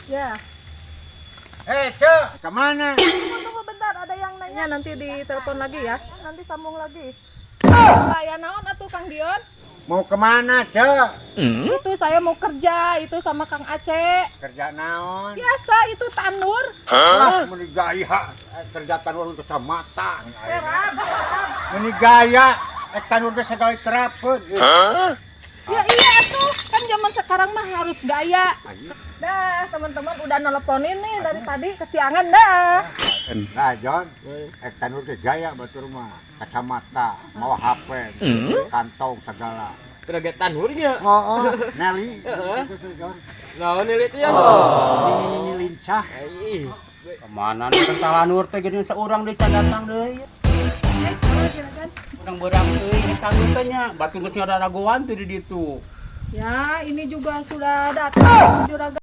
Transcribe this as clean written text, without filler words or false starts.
Ya. Eh, Cek, kemana? Tunggu, tunggu bentar, ada yang nanya, nanti ditelepon lagi ya. Nanti sambung lagi. Saya naon atuh, Kang Dion? Mau kemana, Cek? Itu saya mau kerja itu sama Kang Aceh. Kerja naon? Biasa itu, tanur. Lah, meni gaya kerja tanur untuk kacamata. Terap. Meni gaya tanur ge segala terapeun. Ya iya tuh, kan zaman sekarang mah harus gaya. Dah, teman-teman udah nelponin nih dari tadi, kesiangan dah. Nah, John, tanur ge gaya batur mah. Kacamata, mau HP, kantong segala. Kena tanurnya. Oh, Nelly. Itu, John. Naon ini itu ya? Ini lincah. Ih. Kemana nih tanur teh geuning seurang deui can datang deui. Urang beurang euy tanur teh nya, batur geus raragoan teh di ditu. Ya, ini juga sudah datang, juragan.